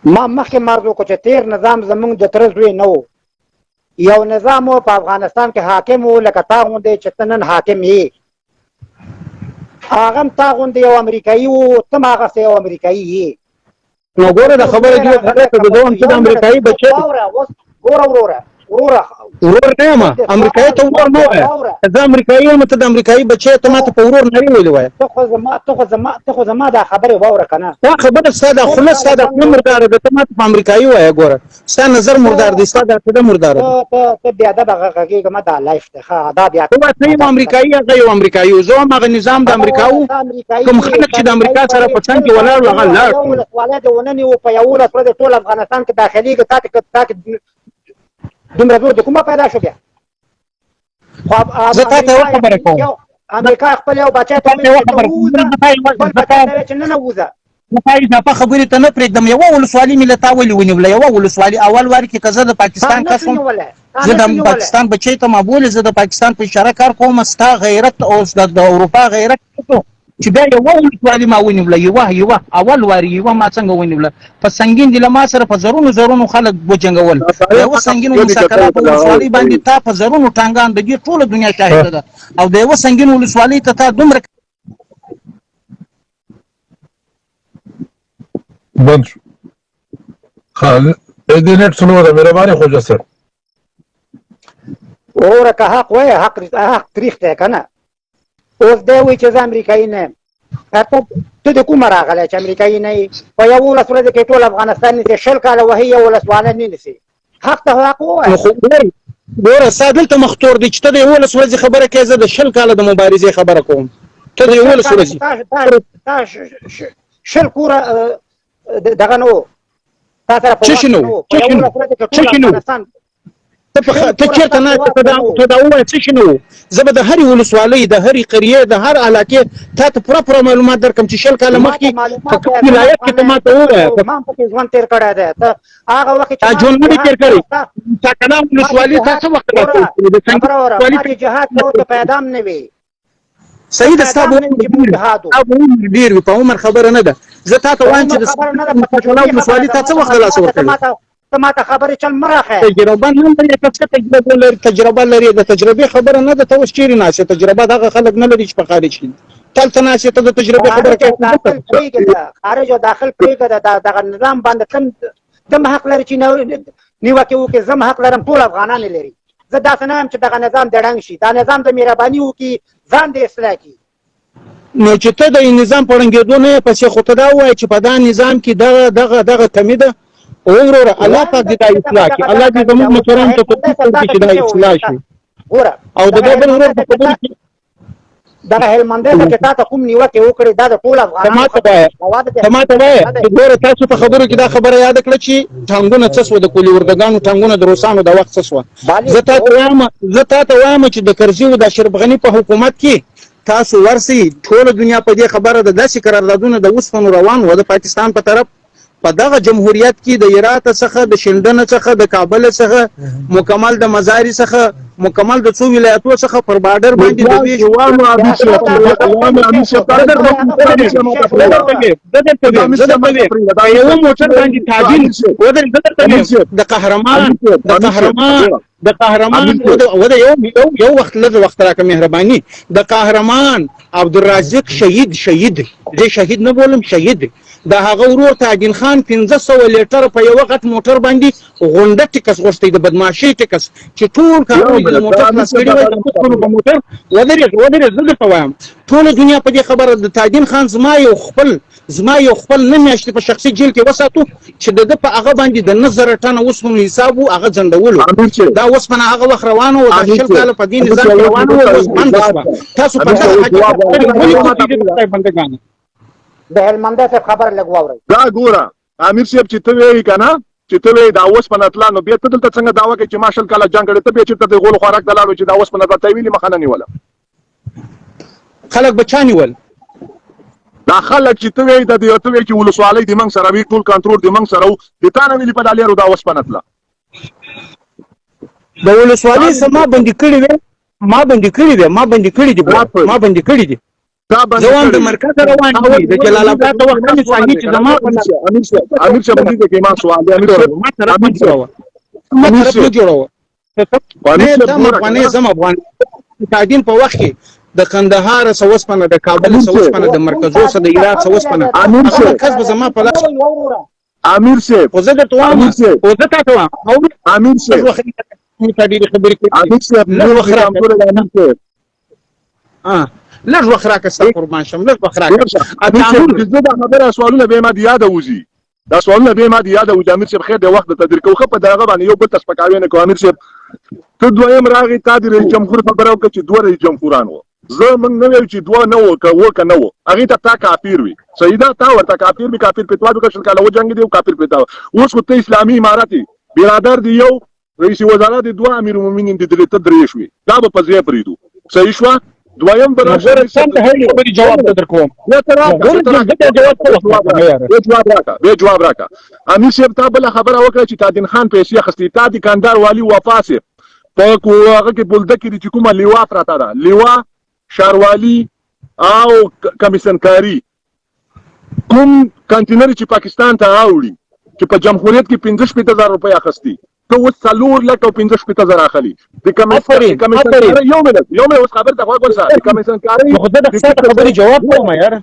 ما مخکې عرض وکړو چې تیر نظام زمونږ د تره زوی نه و. یو نظام و په افغانستان کې حاکم و، لکه تا غوندې چې ته نن حاکم یې. هغه هم تا غوندې یو امریکایي و، ته هم هغسې یو امریکایي یې. نو ګوره د خبره دې وکړه ته د دوم ته د امریکایي بچی. واوره اوس ګوره وروره، وروره ورور نه یم، امریکایي ته ورور نه وایه. زه امریکایي یم، ته د امریکایي بچی، ته ماته په ورور نه ویلې وایه. ته خو زما دا خبرې واوره که نه. دا خبره ستا د خوله، ستا د خوله مرداره ده، ته ماته په امریکایي وایه. ګوره ستا نظر مردار دی، ستا د عقیده مرداره ده. ته بې ادبه غږېږه مه، دا live دی، ښه آداب یاد. ته وایه ته یو امریکایي، هغه یو امریکایي، زه هم هغه نظام د امریکا و، کوم خلک چې د امریکا سره په څنګ کې ولاړ وو هغه لاړ. ولسوالۍ دې ونه نیو، په 11 ورځې ټول افغانستان کې داخلېږي، تا کې دومره زور د کومه پیدا شو بیا؟ زه تا ته یوه خبره کوم، امریکا خپل یو بچی ته یوه خبره بل بچی ته چې ننوځه. زه تا اضافه خبرې ته نه پرېږدم. یوه ولسوالي مې له تا ولې ونیوله؟ یوه ولسوالي اول وار کې که زه د پاکستان کس وم، زه د پاکستان بچی ته ما بولې، زه د پاکستان په اشاره کار کوم. ستا غیرت او د اروپا غیرت چې بیا یوه ولسوالي ما ونیوله، یوه یوه اول وار یوه ما څنګه ونیوله؟ په سنګین دې له ما سره په زرونو زرونو خلک وجنګول. د یوه سنګین موسی کلا په ولسوالۍ باندې تا په زرونو ټانګان، د دې ټوله دنیا شاهده ده، او د یوه سنګین ولسوالۍ ته تا دومره بند شو. ښه دې نېټ سلو ده، مهرباني خوجه صاحب. وروره که حق وایې، حق تریخ دی که نه؟ اوس دی وایي چې زه امریکایي نه یم. ته د کومه راغلی چې امریکایي نه یې؟ په 11 ورځې کې ټول افغانستان نیسي، 20 کاله وهي، یو ولسوالۍ نه نیسي. حق ته حق ووایه. خو ګوره ستا دلته مختور دی چې ته د 11 ورځې خبره کوې، زه د 20 کاله د مبارزې خبره کوم. ته د 11 ورځې تا 20 کوره دغه نه و، تا سره په څه شي نه و؟ څه شي نه و؟ ته چېرته نه ته دا ووایه څه شي نه و؟ زه به د هرې ولسوالۍ، د هرې قریې، د هر علاقې تا ته پوره پوره معلومات درکړم چې 20 کاله مخکې په کوم ولایت کې ته ما ته ووایه. ما هم پکې ژوند تېر کړی دی. ته هغه وخت چې تا ژوند نه دی تېر کړی. ټاکنه ولسوالي تا څه وخت راکړې؟ جهاد نو ته پیدا هم نه وې. صحیح ده، ستا به عمر ډېر وي، په عمر خبره نه ده. زه تا ته وایم چې د ولسوالي تا څه وخت له لاسه ورکړې؟ ته ما ته خبرې چل مه راښیه. تجربه نه لرې، ته څه تجربه لرې؟ تجربه لرې، د تجربې خبره نه ده. ته اوس چېرې ناست یې؟ تجربه دغه خلک نه لري چې په خارج کې دي. تلته ناست یې، ته د تجربې خبره کوې. خارج او داخل پرېږده، دغه نظام باندې تم حق لري چې نیوکې وکړي، زه هم حق لرم، ټول افغانان یې لري. زه داسې نه یم چې دغه نظام دې ړنګ شي، دا نظام د مهرباني وکړي، ځان دې اصلاح کړي. نو چې ته د نظام په ړنګېدو نه یې پسې، خو ته دا ووایه چې په دا نظام کې دغه دغه دغه کمي ده. وروره الله پاک دې دا اصلاح کړي، الله دې زموږ مشرانو ته توفیق ورکړي چې دا اصلاح شي. او د دې بل ورور په خبرو کې دغه هلمندی ته چې تا ته کوم نیوکې وکړې، دا د ټول افغانانو ته ما ته وایه. ګوره تاسو په خبرو کې دا خبره یاده کړه چې ټانګونه څه سوه، د کولي اردګانو ټانګونه د روسانو د وخت څه سوه. زه تا ته وایم چې د کرزي او د اشرف غني په حکومت کې تاسو ورسئ، ټوله دنیا په دې خبره ده، داسې قراردادونه د اوسپنو روان وو د پاکستان په طرف. په دغه جمهوریت کې د هرات څخه، د شینډنه څخه، د کابل څخه، مکمل د مزاري څخه، مکمل د څو ولایتو څخه پر بارډر باندې د ویش یو موټر باندې تابین د قهرمان د قهرمان د قهرمان و د یو یو وخت لږ وخت راکه مهرباني. د قهرمان عبدالرازق شهید، شهید زه شهید نه بولم، شهید د هغه ورور تاجین خان 500 لیټر په یوه غټ موټر باندې غونډه ټکس غوښتی، د بدمعاشۍ ټکس چې ټول کارونه د موټر خلاص کړي وای، د خپلو په موټر. ودرېږه ودرېږه، زه درته وایم ټوله دنیا په دې خبره. د تاجین خان زما یو خپل زما یو خپل نه میاشتې په شخصي جیل کې وساتو چې د ده په هغه باندې د 9000 ټنه اوسپنو حساب وو، هغه ځنډولو. دا اوسپنه هغه وخت روانه وه، دا 20 کاله په دې نظام کې روانه وه، اوس بنده شوه. تاسو په دغه حقیقت سترګې ولې پټې دي د خدای بندګانو؟ د هلمندی صاحب خبره لږ واورئ. دا ګوره امیر صاحب چې ته وایې که نه، چې ته وایې دا اوسپنه تله، نو بیا ته دلته څنګه دعوه کوې چې ما 20 کاله جنګ کړی؟ ته بیا چېرته د غولو خوراک ته لاړو چې دا اوسپنه تله؟ تا یې ولې مخه نه نیوله؟ خلک به چا نیول؟ دا خلک چې ته وایې د دې، ته وایې چې ولسوالۍ د موږ سره وي، ټول کنټرول د موږ سره و، د تا نه ولې په دا لېرو دا اوسپنه تله؟ د ولسوالۍ څه ما بندي کړي وې، ما بندي کړي وې، ما بندي کړي دي، ما بندي کړي دي. تا بند زه وایم د کړی. مرکز روان دي، د جلال آباد د وخت کمې ساحې چې زما په امیر صاحب، امیر صاحب، امیر صاحب، دې کې ما سوال دی امیر صاحب. ما طرف مه امیر صاحب. جوړوه، ما امیر طرف صاحب. مه جوړوه. امیر نه صاحب، ته ګوره افغانې کنه. زم افغان تعدین په وخت کې د قندهار څه وسپنه، د کابل امیر څه صاحب. وسپنه، د مرکزو څه، د هرات څه وسپنه، امیر هغه صاحب. مرکز به زما په لاس. امیر صاحب، خو زه درته وایم، امیر صاحب. خو زه تاته وایم او امیر لږ صاحب، وخت تا ډېرې خبرې کړې. امیر صاحب، لږ نور وخت دې راکړه. کمزوری دی، امیر صاحب. لږ وخت راکړه، ستا قربان شم، لږ وخت راکړه. امیر صاحب، چې زه دا خبره سوالونه به ما دې یاده وځي، دا سوالونه به ما دې یاده وځي. امیر صاحب، خیر دی، وخت درته درکوو، ښه په دغه باندې یو بل ته سپکاوی نه کوو. امیر صاحب، ته دویم راغی، تا د رئیس جمهور خبره وکړه چې دوه رئیس جمهوران وو. زه موږ نه ویل چې دوه نه وو، که وو که نه وو، هغې ته تا کافر وي، صحیح ده؟ تا ورته کافر وي، کافر فتوا وکړه، 20 کاله وجنګېدې او کافر فتوا. اوس خو ته اسلامي امارت یې، برادر دی یو، رئیس وزرا دی دوه، امیر المؤمنین دی درې، ته درې شوې، دا به په ځای پرېږدو، صحیح شوه؟ دویم به نو راشه ګوره، سم د هرې خبرې جواب ته درکوم. بیا ته نو راکړه، ګوره، ته زه راکړه، بیا جواب څه وخت جواب ورکوم راکړه، یاره؟ بیا جواب راکړه، بیا جواب راکړه. امیر صاحب، تا بله خبره وکړه چې تادین خان پیسې اخیستې. تا دکاندار والي وفا صاحب په هغه کې بولده کې چې کومه لیوا پرته ده، لیوا، شاروالي او کمیسنکاري، کوم کانټینر چې پاکستان ته اوړي، چې په جمهوریت کې 65,000 روپۍ اخیستي، ته اوس 4,65,000 اخلي. د آفرین، کمیسنکاري آفرین. یو منټ، یو منټ، اوس خبر ته غوږ ورسه. د کمیسنکاري نو خو زه د ستا د خبرې جواب کوم یاره.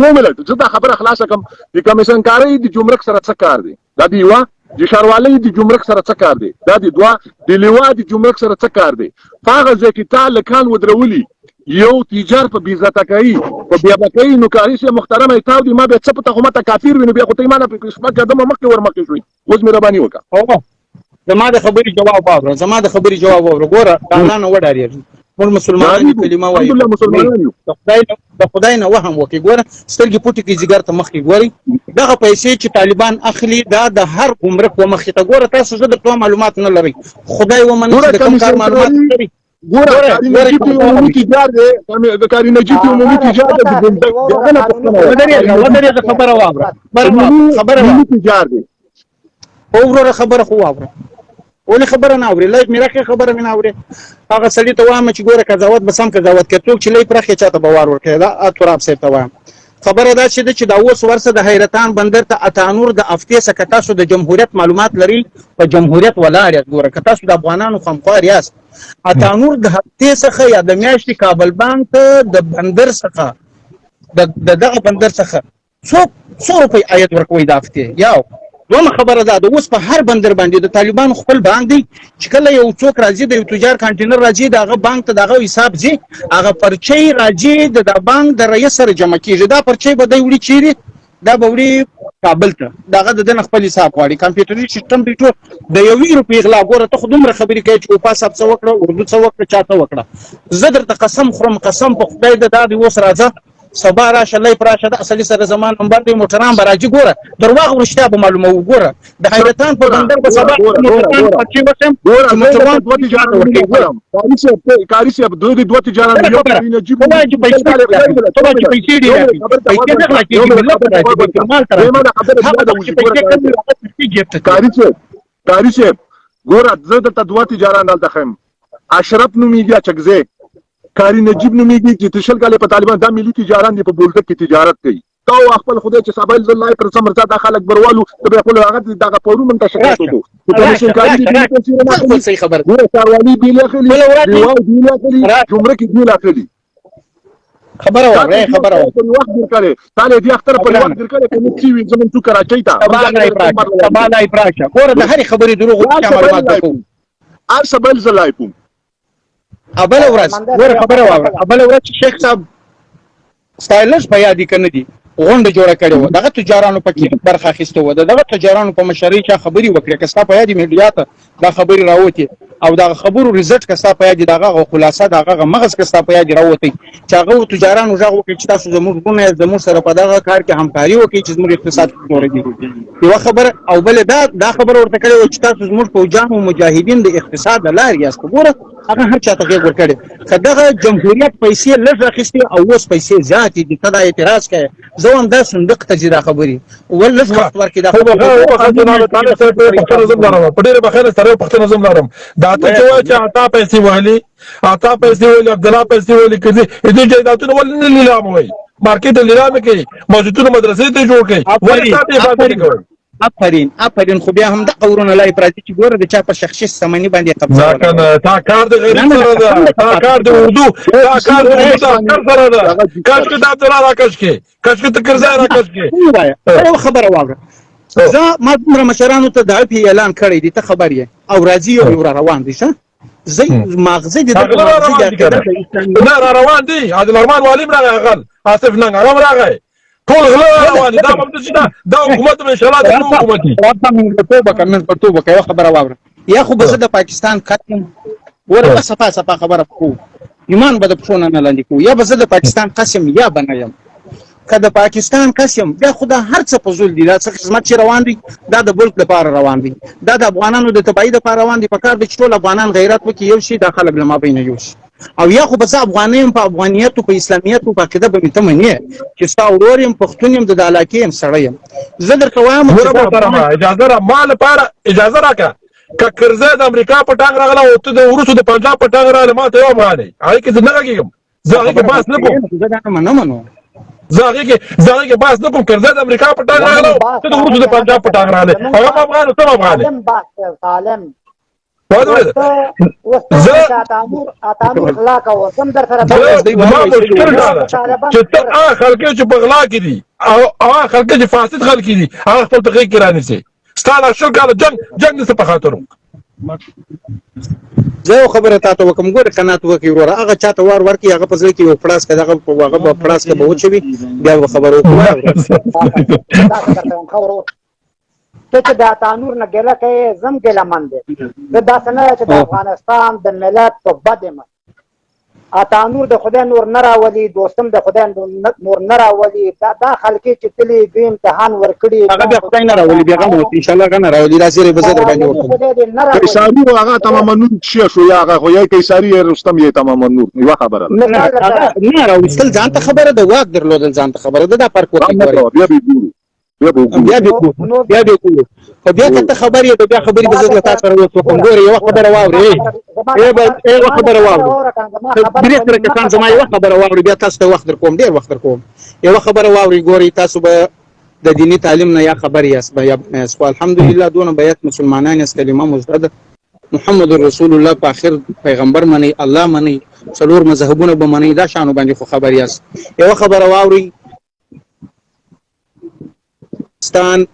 یو منټ، زه دا خبره خلاصه کم. د کمیسنکاري د جمرک سره څه کار دی؟ دا دی یوه. د ښاروالۍ د جمرک سره څه کار دی؟ دا دی دوه. د لیوا د جمرک سره څه کار دی؟ په هغه ځای کې تا لکان ودرولي، یو تجار په بې عزته کوي، په بې کوي. نو کاري صاحب محترمه، تاو دي ما بیا څه پته، خو ما ته کافر وي، نو بیا خو ته ما نه په شپږ قدمه مخکې ورمخکې شوې. اوس مهرباني وکړه. هو، زما د خبرې جواب واوره، زما د خبرې جواب واوره. ګوره، د الله نه وډارېږي، موږ مسلمانان یو، کلمه وایو. الحمدلله مسلمانان یو. د خدای نه وهم وکړي. ګوره، سترګې پټې کړي، ځیګر ته مخکې ګوري. دغه پیسې چې طالبان اخلي، دا د هر ګمرک و مخې ته. ګوره، تاسو زه درته معلومات نه لرئ، خدای ومنه چې د کوم کار معلومات نه لري. ګوره، ګوره، کاري ګوره، نجیب دی عمومي تجار دی، د کاري نجیب دی عمومي تجار دی، د بولدک دغه نه پوښتنه وکړه. ودرېږه، ودرېږه، خبره واوره، خبره واوره، خبره عمومي واوره. تجار دی. خو وروره، خبره خو واوره، ولې خبره نه اورې؟ live مې راکړې، خبره مې نه اورې. هغه سړي ته وایم چې ګوره، قضاوت به سم قضاوت کوي، څوک چې live راکړي چاته به وار ورکړي. دا تراب صاحب ته وایم، خبره دا چې ده چې دا اوس ورسه د حیرتان بندر ته اتانور د هفتې څخه، که تاسو د جمهوریت معلومات لرئ، په جمهوریت ولاړ یاست، ګوره، که تاسو د افغانانو خمخوار یاست، اتانور د هفتې څخه یا د میاشتې کابل بانک ته د بندر څخه، د دغه بندر څخه څو روپۍ عاید ورکوي د هفتې؟ یو دومره خبره ده. د اوس په هر بندر باندې د طالبانو خپل بانک دی، چې کله یو څوک راځي، د یو تجار کانټینر راځي، د هغه بانک ته د هغه حساب ځي، هغه پرچۍ راځي، د بانک د رئیس سره جمع کیږي. دا پرچۍ به دی وړي چیرې؟ دا به وړي کابل ته، دغه د دنه خپل حساب غواړي. کمپیوټري سیستم دی ټول. د یوې روپۍ غلا، ګوره، ته خو دومره خبرې کوې چې وفا صاحب څه وکړه، اردو څه وکړه، چا څه وکړه. زه درته قسم خورم، قسم په خدای د دا دی، اوس راځه، سبا راشه، live راشه، د اصلي سره زما نمبر دی، موټران به راځي. ګوره، درواغ او رښتیا به معلوموو. ګوره، د حیرتان په بندر به سبا موټران پرچې وښیم ګوره، چې زه موټروان دوه تجاران ګورم. قاري صاحب، قاري صاحب، دوی دي دوه تجاران، یو کاري نجیب. ته وایې چې پیسې ډېرې، ته وایې چې پیسې ډېرې اخلي. پیسې نه غلا کېږي، ملت ته راځي، بیت المال ته راځي. هغه وخت چې پیسې کمې وي، هغه پیسې جیب ته تللې. قاري صاحب، قاري صاحب، ګوره، زه درته دوه تجاران دلته ښیم. اشرف نومېږي اچکزی، قاري نجیب نومېږي چې 20 کاله په طالبان. دا ملي تجاران دي، په بولدک کې تجارت کوي. تا او خپل خدای چې سبا زه live پر سم رضا دا خلک بروالو، ته بیا خپل هغه دغه پرون مونږ ته شکایت وکړو چې کمیشن کاري دي پیسې نه اخلي. بالکل صحیح خبره. ګوره، ښاروالي بیل اخلي، بله ورځ لیوا بیل اخلي، جمرک بیل اخلي. خبره واوره، خبره واوره. په وخت درکړي، تا له دې اختر په وخت درکړي، کوم چې وي زمون تو کراچۍ ته. سبا live راشه، سبا live راشه. ګوره، د هرې خبرې دروغ رښتیا معلومات درکوم. هر څه بل زه live کوم. بله ورځ ګوره، خبره واوره، بله ورځ چې شیخ صاحب ستا لږ په یاد که نه دي، غونډه جوړه کړې وه، دغه تجارانو پکې برخه اخیستې وه، د دغه تجارانو په مشرۍ چا خبرې وکړې، که ستا په یاد میډیا ته دا خبرې راوتې او دغه خبرو result که ستا په یاد، دغه خلاصه دغه مغز که ستا په یاد راوتی، چې هغه تجارانو غږ وکړي چې تاسو زموږ وروڼه یاست، زموږ سره په دغه کار کې همکاري وکړئ چې زموږ اقتصاد کمزوری دی، یوه خبره. او بله دا خبره ورته کړې وه چې تاسو زموږ پوځیان او مجاهدین د اقتصاد د لارې یاست. ګوره، هغه هر چاته غېږ ورکړې. که دغه جمهوریت پیسې لږ اخیستې او اوس پیسې زیاتې دي، ته دا اعتراض کوې. زه وایم دا صندوق ته ځي دا خبرې، ول لږ وخت ورکړي دا خو خبرې. وبخښه جناب طالب صاحب، په پښتنه زم لرم، په ډېره بخښنه سره پښتنه زم لرم. دا ته چې وایې چې عطا پیسې وهلي، عطا پیسې وهلي، عبدالله پیسې وهلي، کرزي دې جایدادونه ولې نه لیلاموي؟ مارکیټ لیلام کوي، مسجدونه مدرسې ته جوړ کړي، ولې تاسو حفاظت کوئ؟ آفرین آفرین. خو بیا هم دغه ورونه لای پراتی چې ګوره د چا په شخصي شتمني باندې قبضه نه کنه، تا کار د غریب سره ده، تا کار د اردو، تا کار د اردو عسکر سره ده. کاش کې د عبدالله راکش کې، کاش کې ته کرزی راکش کې. وایه یو خبره واوره، زه ما دومره مشرانو ته د عفوې اعلان کړی دی، ته خبر یې، او راځي یو یو را روان دی. ښه زه ماغزه دي نه را روان دي. عادل ارمان والیم راغی، غل آصف ننګ هغه راغی، ټول غله روان دي. دا هم چې دا حکومت به ان شاء الله د حکومت دي. رب موږ ته توبه کوم، موږ توبه کوي. خبره واوره، یا خو به زه د پاکستان قسم ورته صفا صفا خبره کوم، ایمان به د پښو نه لاندې کوو. یا به زه د پاکستان قسم یا به نه یم. که د پاکستان قسم، بیا خو دا هر څه فضول دي. دا څه خدمت چې روان دي، دا د ملک لپاره روان دي، دا د افغانانو د تباهي لپاره روان دي. په کار دی چې ټول افغانان غیرت وکړي، یو شي، دا خلک له مابینه یو شي. او یا خو به زه افغان یم، په افغانیت، په اسلامیت، په عقیده به مې ته منې چې ستا ورور یم، پښتون یم، د علاقې یم، سړی یم. زه درته وایم اجازه را ما لپاره اجازه راکړه، که کرزی د امریکا په ټانګ راغله او ته د وروسو د پنجاب په ټانګ راغله، ما ته یو افغان یې، هغې کې زه نه غږېږم، زه هغې کې بحث نه کوم. زه دا نه منم، زه هغې کې زه هغې کې بحث نه کوم. کرزی د امریکا په ټانګ راغله او ته د وروسو د پنجاب په ټانګ راغلې، هغه هم افغان او ته هم افغان یې. زما مشکل دا ده چې ته هغه خلک چې په غلا کې دي او هغه خلک چې فاسد خلک دي، هغه خپل په غېږ کې رانیسي. ستا دا 20 کاله جنګ جنګ د څه په خاطر؟ زه یو خبره تا ته وکم، ګوره قناعت وکړي وروره، هغه چا ته وار ورکړي، هغه په زړه کې یو پړاس که دغه هغه به پړاس که به وچوي، بیا به خبره وکړو. ته چې د عطا نور نه ګیله کوې، زه هم ګیله من دی. زه داسې نه ده چې د افغانستان د ملت په بد یم. عطا نور د خدای نور نه راولي، دوستم د خدای نور نه راولي. دا خلکې چې تلي دوی امتحان ورکړي، هغه بیا خدای نه راولي، بیا غم اوسې ان شاء الله غم راولي. دا زیری به زه در باندې وکړم. خدای دې نه راولي. قیصاري هغه تمام نور شیخ شو، یا هغه خو یا قیصاري یا رستم یې تمام نور، یوه خبره ده. نه راوستل ځان ته خبره ده، واک درلودل ځان ته خبره ده، دا فرق وکړي. بیا به ګورو، بیا به بیا به کوو، بیا به کوو. خو بیا که ته خبر یې، بیا خبرې به زه له تا سره اوس وکړم. ګوره یوه خبره واورې، یوه خبره واورې، درې سره کسان زما یوه خبره واوري، بیا تاسو ته وخت درکوم، ډېر وخت درکوم. یوه خبره واوري، ګورئ تاسو به د دیني تعلیم نه یا خبر یاست یا نه یاست، خو الحمدلله دونه بیت مسلمانان یاست، کلمه مو زده ده، محمد رسول الله په آخر پیغمبر منئ، الله منئ، څلور مذهبونه به منئ، دا شانو باندې خو خبر یاست. یوه خبره واورئ، پاکستان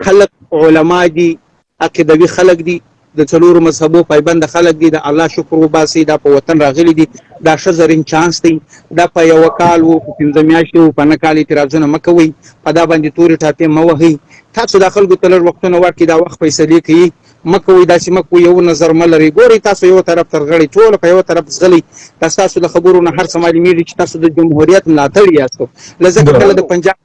خلق علما دي، عقیدوي خلق دي، د څلورو مذهبو پایبند خلک دي، د الله شکر وباسي دا په وطن راغلي دي، دا ښه زرین چانس دی. دا په یوه کال و، په 5 میاشتې و، په نه کال اعتراضونه مه کوئ، په دا باندې تورې ټاپې مه وهئ. تاسو دا خلکو ته لږ وختونه ورکړئ، دا وخت فیصلې کوي مه کوئ، داسې مه کوئ، یو نظر مه لرئ. ګورئ تاسو یو طرف ته غړئ، ټول په یو طرف ځغلئ، دا ستاسو له خبرو نه هر څه معلومېږي چې تاسو د جمهوریت ملاتړ یاست. له ځکه کله د پنجاب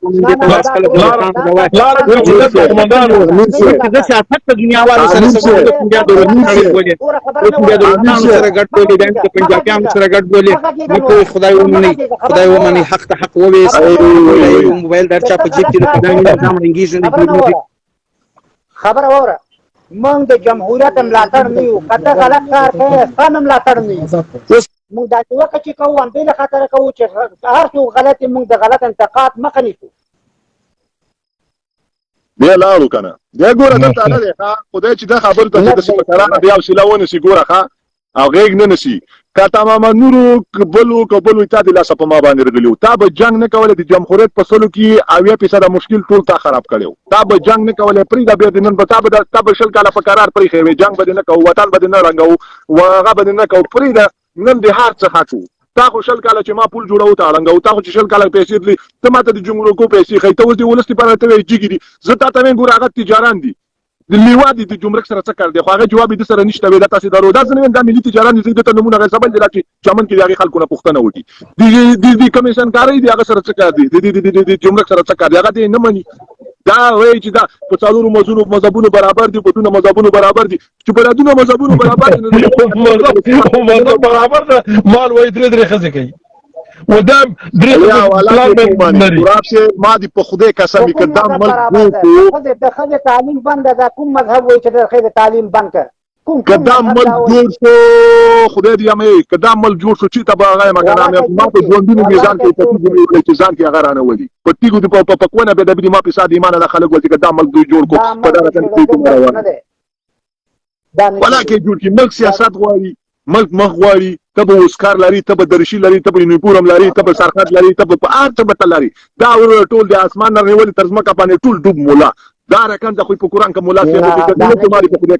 زه سیاست د دنیاوالو سره د پنجاب د روسانو سره ګډ بولي، بیا د پنجابیانو سره ګډ بولي. مه کوئ، خدای ومنئ، خدای ومنئ، حق ته حق وویسئ. موبایل د هر چا په جیب کې د خدای نظام ړنګېږي نه جوړېږي. خبره واوره، موږ د جمهوریت ملاتړ نه یو، که ته غلط کار کوې ستا نه ملاتړ نه یو. موږ دا نیوکه چې کوو همدې له خاطره کوو چې هر څوک غلط وي، موږ د غلط انتقاد مخه نیسو. بیا لاړو که نه، بیا ګوره دلته نه دی. ښه خدای چې دا خبرو ته چې داسې په کراره بیا حوصله ونیسي، ګوره ښه او غېږ نه نیسي. که تمام نورو بلو که بلو تا د لاسه په ما باندې رغلي وو، تا به جنګ نه کولی. د جمهوریت په 100 کې 70% مشکل ټول تا خراب کړی وو. تا به جنګ نه کولی، پرېږده بیا د نن به تا به تا به 20 کاله په کرار پرېښی وې، جنګ به دې نه کوو، وطن به دې نه ړنګوو، هغه به دې نه کوو، پرېږده نن دې هر څه حق وو. تا خو 20 کاله چې ما پول جوړو ته ړنګوو، تا خو چې 20 کاله پیسې تلې، ته ما ته د جمرکو پیسې ښیي، ته اوس د ولس لپاره ته وایې جګې دي. زه تا ته وایم ګوره هغه تجاران دي، د لیوا دي، د جمرک سره څه کار دی؟ خو هغه جواب یې د سره نشته. وی دا تاسې درو، دا زه نه وایم دا ملي تجاران دي، زه دته نمونه غیر سبل دی چې چمن کې د هغې خلکو نه پوښتنه وکړي. د کمیشنکارۍ دی هغه سره څه کار دی؟ د جمرک سره څه کار دی؟ هغه دې نه مني. دا وایي چې دا په څلورو مذهبونو مذهبونو برابر دي، په دونه مذهبونو برابر دي، چې په دونه مذهبونو برابر دي. مذهب برابر ده، مال وایي درې درې ښځې کوي و دا درې لري. ما دې په خدای قسم که دا ملک جوړ کړو، د ښځې تعلیم بند ده، کوم مذهب وایي چې د ښځې تعلیم بند کړ؟ که دا ملک جوړ شو، خدای دې مې، که دا ملک جوړ شو چې ته به هغه ما کنه، ما په ژوندونو کې ځان کې په تیګو نیولې چې ځان کې هغه رانه ولي په تیګو دې په کونه به د ما په ساده ایمان له خلک ول چې که دا ملک دوی جوړ کو په دا رقم کې کوم روان ولا کې جوړ کی. ملک سیاست غواړي، ملک مخ غواړي، ته به اوسکار لري، ته به درشي لري، ته به یونیفورم لري، ته به سرخط لري، ته به په هر څه به لري. دا ټول د اسمان نه نیولې تر ځمکه باندې ټول ډوب مولا دا رقم د خو په قرآن کې مولا څه دی چې په خدای.